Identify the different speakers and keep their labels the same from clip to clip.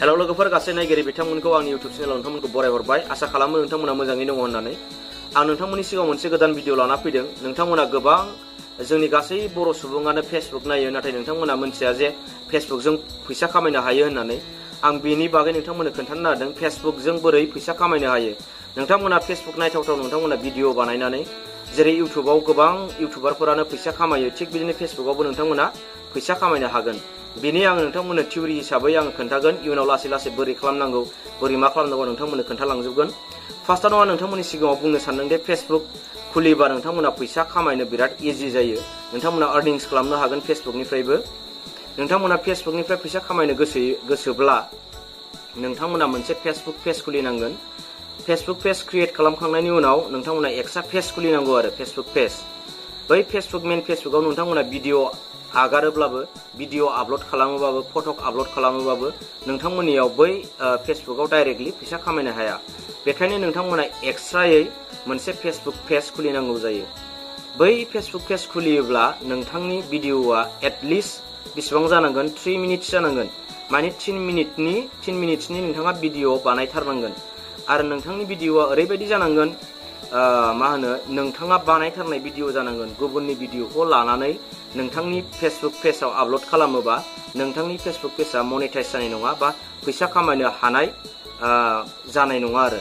Speaker 1: Hello लोगोफोर गासै नायगिरि बिथांमोनखौ आंनि YouTube चेनेलाव नोंथांमोनखौ बराय हरबाय आसा खालामो नोंथांमोना मोजाङै दङ होननानै आं नोंथांमोननि सिगाङाव मोनसे गोदान भिडिअ लाना फैदों नोंथांमोना गोबां जोंनि गासै बर' सुबुङानो फेसबुक नायो नाथाय नोंथांमोना मोनथिया जे फेसबुकजों फैसा खामायनो हायो होननानै आं बेनि बागै नोंथांमोननो खोन्थानो नागिरदों फेसबुकजों बोरै फैसा खामायनो हायो नोंथांमोना फेसबुक नायथावथाव नोंथांमोना भिडिअ बानायनानै जेरै इउट्युबाव गोबां इउट्युबारफोरानो फैसा खामायो थिग बिदिनो फेसबुकावबो नोंथांमोना फैसा खामायनो हागोन बेनि आं नोंथांमोननो थिउरि हिसाबै आं खोन्थागोन इयुनाव लासै लासै बोरै खालामनांगौ बोरै मा खालामनांगौ नोंथांमोननो खोन्थालांजोबगोन फार्स्टआव आं नोंथांमोननि सिगाङाव बुंनो सानदों दि फेसबुक खुलिबा नोंथांमोना फैसा खामायनो बिराद इजि जायो नोंथांमोना आर्निंस खालामनो हागोन फेसबुकनिफ्रायबो नोंथांमोना फेसबुकनिफ्राय फैसा खामायनो गोसोब्ला नोंथांमोना मोनसे फेसबुक पेज खुलिनांगोन फेसबुक पेज क्रिएट खालामखांनायनि उनाव नोंथांमोना एक्सट्रा पेज खुलिनांगौ आरो फेसबुक पेज बै फेसबुक मेन फेसबुकाव नोंथांमोना भिडिअ आगारोब्लाबो भिडिअ आपल'ड खालामोबाबो फट' आपल'ड खालामोबाबो नोंथांमोननियाव बै फेसबुकाव डाइरेक्टलि फैसा खामायनो हाया बेखायनो नोंथांमोना एक्सट्रायै मोनसे फेसबुक पेज खुलिनांगौ जायो बै फेसबुक पेज खुलियोब्ला नोंथांनि भिडिअआ एटलिस्ट बेसेबां जानांगोन 3 मिनिट्स जानांगोन माने 3 मिनिट्सनि नोंथाङा भिडिअ बानायथारनांगोन आरो नोंथांनि भिडिअआ ओरैबायदि जानांगोन नोंथाङा बानायथारनाय भिडिअ जानांगोन गुबुननि भिडिअखौ लानानै नोंथांनि फेसबुक पेजआव आपल'ड खालामोबा नोंथांनि फेसबुक पेजआ मनेटाइज जानाय नङा बा फैसा खामायनो हानाय जानाय नङा आरो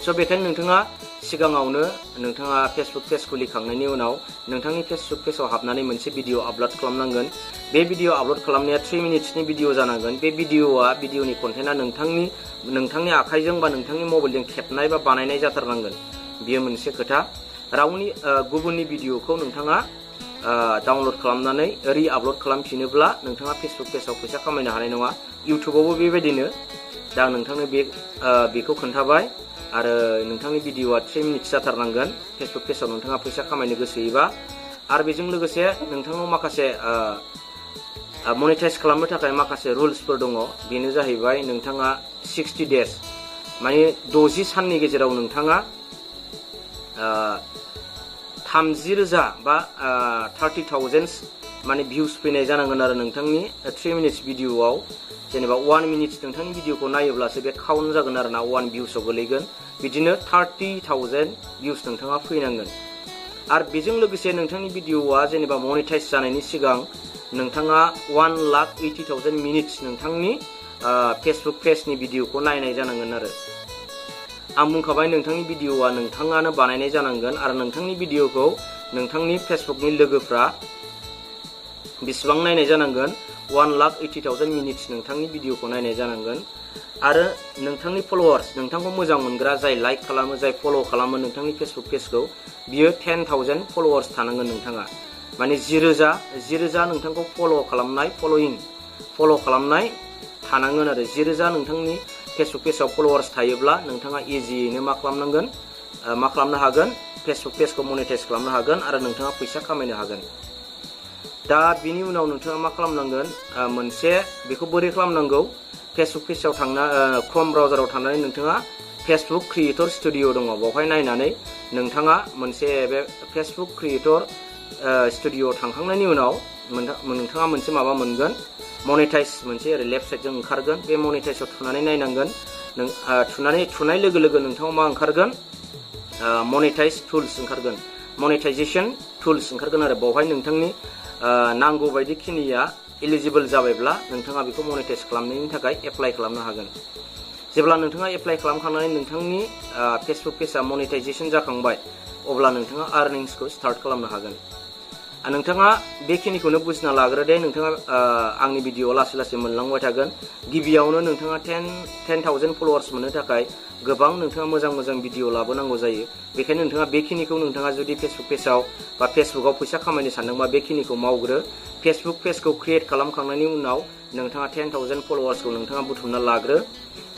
Speaker 1: स' बेखायनो नोंथाङा सिगाङावनो नोंथाङा फेसबुक पेज खुलिखांनायनि उनाव नोंथांनि फेसबुक पेजआव हाबनानै मोनसे भिडिअ आपल'ड खालामनांगोन बे भिडिअ आपल'ड खालामनाया 3 मिनिट्सनि भिडिअ जानांगोन बे भिडिअनि कन्टेन्टआ नोंथांनि आखाइजों बा नोंथांनि मबाइलजों खेबनाय बा बानायनाय जाथारनांगोन बेयो मोनसे खोथा गुबुननि भिडिअखौ नोंथाङा डाउनल'ड खालामनानै रि आपल'ड खालामफिनोब्ला नोंथाङा फेसबुक पेजआव फैसा खामायनो हानाय नङा इउट्युबावबो बेबायदिनो दा आं नोंथांनो बेखौ खोन्थाबाय आरो नोंथांनि भिडिअआ 3 मिनिट्स जाथारनांगोन फेसबुक पेजआव नोंथाङा फैसा खामायनो गोसोयोबा आरो बेजों लोगोसे नोंथांनाव माखासे मनेटाइज खालामनो थाखाय माखासे रुल्सफोर दङ बेनो जाहैबाय नोंथाङा 60 डेज माने 60 साननि गेजेराव नोंथाङा 30,000 बा 30,000 माने भिउस फैनाय जानांगोन आरो नोंथांनि 3 मिनिट्स भिडिअआव जेनेबा 1 मिनिट नोंथांनि भिडिअखौ नायोब्लासो बे काउन्ट जागोन आरो ना 1 भिउसआव गोलैगोन बिदिनो 30,000 भिउस नोंथाङा फैनांगोन आरो बेजों लोगोसे नोंथांनि भिडिअआ जेनेबा मनेटाइज जानायनि सिगां नोंथाङा 1,80,000 मिनिट्स नोंथांनि फेसबुक पेजनि भिडिअखौ नायनाय जानांगोन आरो आं बुंखाबाय नोंथांनि भिडिअआ नोंथाङानो बानायनाय जानांगोन आरो नोंथांनि भिडिअखौ नोंथांनि फेसबुकनि लोगोफ्रा बेसेबां नायनाय जानांगोन 1,80,000 मिनिट्स नोंथांनि भिडिअखौ नायनाय जानांगोन आरो नोंथांनि फलोवार्स नोंथांखौ मोजां मोनग्रा जाय लाइक खालामो जाय फल' खालामो नोंथांनि फेसबुक पेजखौ बियो 10,000 फलोवार्स थानांगोन नोंथाङा माने 10,000 नोंथांखौ फल' खालामनाय थानांगोन आरो 10,000 नोंथांनि फेसबुक पेजआव फलोवार्स थायोब्ला नोंथाङा इजियैनो मा खालामनो हागोन फेसबुक पेजखौ मनेटाइज खालामनो हागोन आरो नोंथाङा फैसा खामायनो हागोन दा बिनि उनाव नोंथाङा मा खालामनांगोन बेखौ बोरै खालामनांगौ फेसबुक पेजआव क्रोम ब्राउजाराव थांनानै नोंथाङा फेसबुक क्रिएटर स्टुडिअ दङ बेवहाय नायनानै नोंथाङा मोनसे बे फेसबुक क्रिएटर स्टुडिअ थांखांनायनि उनाव नोंथाङा मोनसे माबा मोनगोन मनेटाइज मोनसे ओरै लेफ्ट साइडजों ओंखारगोन बे मनेटाइजआव थुनानै नायनांगोन थुनाय लोगो लोगो नोंथाङा मा ओंखारगोन मनेटाइज टुल्स ओंखारगोन मनेटाइजेसन टुल्स ओंखारगोन आरो बेवहाय नोंथांनि नांगौ बायदि खिनिया एलिजिबल जाबायब्ला नोंथाङा बेखौ मनेटाइज खालामनायनि थाखाय एप्लाइ खालामनो हागोन जेब्ला नोंथाङा एप्लाइ खालामखांनानै नोंथांनि फेसबुक पेजआ मनेटाइजेसन जाखांबाय अब्ला नोंथाङा आर्निंसखौ स्टार्ट खालामनो हागोन नोंथाङा बेखिनिखौनो बुजिना लाग्रो दे नोंथाङा आंनि भिडिअ लासै लासै मोनलांबाय थागोन गिबियावनो नोंथाङा 10,000 फलोवार्स मोननो थाखाय गोबां नोंथाङा मोजां भिडिअ लाबोनांगौ जायो बेखायनो नोंथाङा बेखिनिखौ नोंथाङा जुदि फेसबुक पेजआव बा फेसबुकाव फैसा खामायनो सानदोंबा बेखिनिखौ मावग्रो फेसबुक पेजखौ क्रिएट खालामखांनायनि उनाव नोंथाङा 10,000 फलोवार्सखौ नोंथाङा बुथुमना लाग्रो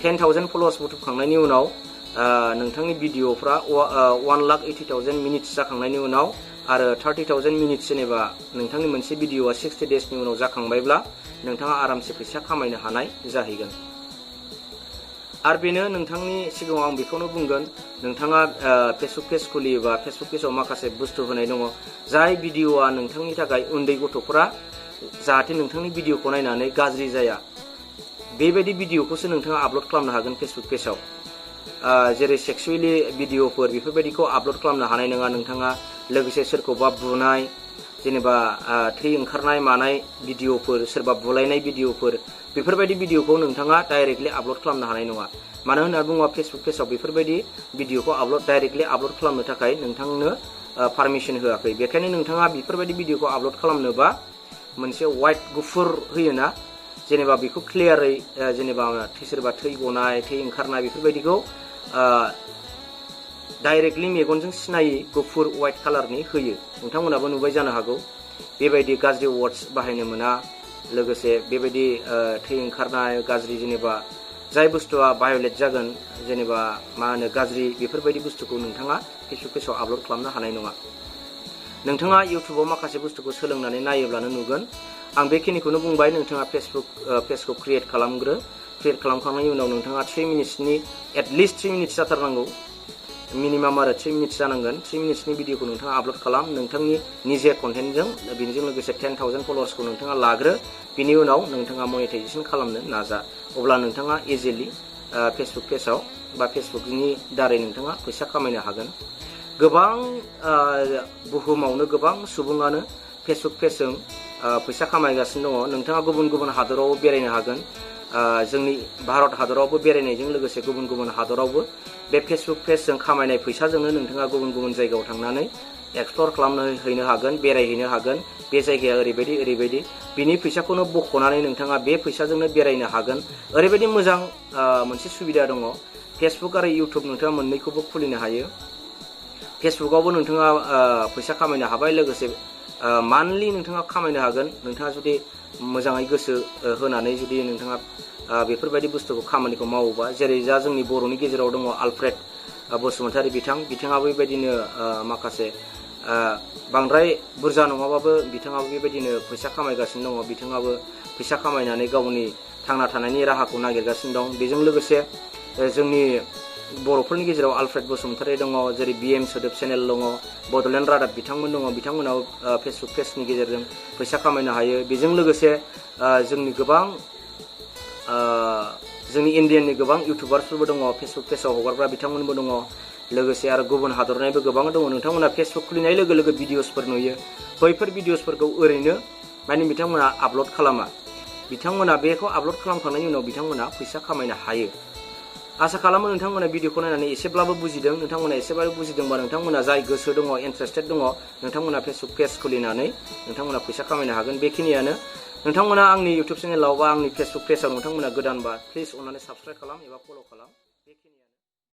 Speaker 1: 10,000 फलोवार्स बुथुमखांनायनि उनाव नोंथांनि भिडिअफ्रा 1,80,000 मिनिट्स जाखांनायनि उनाव आरो 30,000 मिनिट्स जेनेबा नोंथांनि मोनसे भिडिअआ 60 डेजनि उनाव जाखांबायब्ला नोंथाङा आरामसे फैसा खामायनो हानाय जाहैगोन आरो बेनो नोंथांनि सिगाङाव आं बेखौनो बुंगोन नोंथाङा फेसबुक पेज खुलियोबा फेसबुक पेजआव माखासे बुस्थु होनाय दङ जाय भिडिअआ नोंथांनि थाखाय उन्दै गथ'फोरा जाहाथे नोंथांनि भिडिअखौ नायनानै गाज्रि जाया बेबायदि भिडिअखौसो नोंथाङा आपल'ड खालामनो हागोन फेसबुक पेजाव। जेरै सेक्सुवेलि भिडिअफोर बेफोरबायदिखौ आपल'ड खालामनो हानाय नङा नोंथाङा। लोगोसे सोरखौबा बुनाय, जेनेबा थै ओंखारनाय मानाय भिडिअफोर, सोरबा बुलायनाय भिडिअफोर, बेफोरबायदि भिडिअखौ नोंथाङा डाइरेक्टलि आपल'ड खालामनो हानाय नङा। मानो होनना बुङोब्ला फेसबुक पेजाव बेफोरबायदि भिडिअखौ डाइरेक्टलि आपल'ड खालामनो थाखाय नोंथांनो पारमिसन होआखै। बेखायनो नोंथाङा बेफोरबायदि भिडिअखौ आपल'ड खालामनोबा मोनसे वाइट गुफुर होयोना, जेनेबा बेखौ क्लियारै जेनेबा सोरबा थै गनाय, थै ओंखारनाय बेफोरबायदिखौ डाइरेक्टलि मेगनजों सिनायै गुफुर वाइट कालारनि होयो। नोंथांमोनाबो नुबाय जानो हागौ। बेबायदि गाज्रि वार्डस बाहायनो मोना। लोगोसे बेबायदि थै ओंखारनाय गाज्रि, जेनेबा जाय बुस्थुआ भायलेट जागोन, जेनेबा मा होनो गाज्रि, बेफोरबायदि बुस्थुखौ नोंथाङा फेसबुक पेजाव आपल'ड खालामनो हानाय नङा। नोंथाङा इउटुबाव माखासे बुस्थुखौ सोलोंनानै नायोब्लानो नुगोन। आं बेखिनिखौनो बुंबाय। नोंथाङा फेसबुक पेजखौ क्रिएट खालामग्रो। क्रिएट खालामखांनायनि उनाव नोंथाङा 3 मिनिट्सनि एटलिस्ट 3 मिनिट्स जाथारनांगौ, मिनिमाम आरो 3 मिनिट्स जानांगोन। 3 मिनिट्सनि भिडिअखौ नोंथाङा आपल'ड खालाम नोंथांनि निजे कन्टेन्टजों। बेजों लोगोसे 10,000 फलोवार्सखौ नोंथाङा लाग्रो। बिनि उनाव नोंथाङा मनिटाइजेसन खालामनो नाजा। अब्ला नोंथाङा इजिलि फेसबुक पेजाव बा फेसबुकनि दारै नोंथाङा फैसा खामायनो हागोन। गोबां बुहुमावनो गोबां सुबुङानो फेसबुक पेजजों फैसा खामायगासिनो दङ। नोंथाङा गुबुन गुबुन हादराव बेरायनो हागोन। जोंनि भारत हादरावबो बेरायनायजों लोगोसे गुबुन गुबुन हादरावबो बे फेसबुक पेजजों खामायनाय फैसाजोंनो नोंथाङा गुबुन गुबुन जायगायाव थांनानै एक्सप्लर खालामहैनो हागोन, बेरायहैनो हागोन। बे जायगाया ओरैबायदि बिनि फैसाखौनो बख'नानै नोंथाङा बे फैसाजोंनो बेरायनो हागोन। ओरैबायदि मोजां मोनसे सुबिदा दङ। फेसबुक आरो इउटुब नोंथाङा मोननैखौबो खुलिनो हायो। फेसबुकावबो नोंथाङा फैसा खामायनो हाबाय, लोगोसे मान्थलि नोंथाङा खामायनो हागोन। नोंथाङा जुदि मोजाङै गोसो होनानै जुदि नोंथाङा बेफोरबायदि बुस्थुखौ खामानिखौ मावोबा। जेरै दा जोंनि बर'नि गेजेराव दङ आलफ्रेड बसुमतारी बिथाङाबो बेबायदिनो माखासे बांद्राय बुरजा नङाबाबो बिथाङाबो बेबायदिनो फैसा खामायगासिनो दङ। बिथाङाबो फैसा खामायनानै गावनि थांना थानायनि राहाखौ नागिरगासिनो दं। बेजों लोगोसे जोंनि बर'फोरनि गेजेराव आलफ्रेड बसुमतारी दङ, जेरै BM सोदोब चेनेल दङ, बड'लेण्ड रादाब बिथांमोन दङ। बिथांमोनाव फेसबुक पेजनि गेजेरजों फैसा खामायनो हायो। बेजों लोगोसे जोंनि गोबां जोंनि इण्डियाननि गोबां इउटुबार्सफोरबो दङ, फेसबुक पेजाव हगारग्रा बिथांमोनबो दङ। लोगोसे आरो गुबुन हादरनिबो गोबां दङ। नोंथांमोना फेसबुक खुलिनाय लोगो लोगो भिडिअसफोर नुयो। बैफोर भिडिअसफोरखौ ओरैनो माने बिथांमोना आपल'ड खालामा। बिथांमोना बेखौ आपल'ड खालामखांनायनि उनाव बिथांमोना फैसा खामायनो हायो। आसा खालामो नोंथांमोना भिडिअखौ नायनानै एसेब्लाबो बुजिदों। नोंथांमोना एसेब्लाबो बुजिदोंबा नोंथांमोना जाय गोसो दङ, इन्टारेस्टेड दङ, नोंथांमोना फेसबुक पेज खुलिनानै नोंथांमोना फैसा खामायनो हागोन। बेखिनियानो। नोंथांमोना आंनि इउटुब चेनेलाव बा आंनि फेसबुक पेजाव नोंथांमोना गोदानबा प्लिज अननानै साबस्क्राइब खालाम एबा फल' खालाम। बेखिनियानो।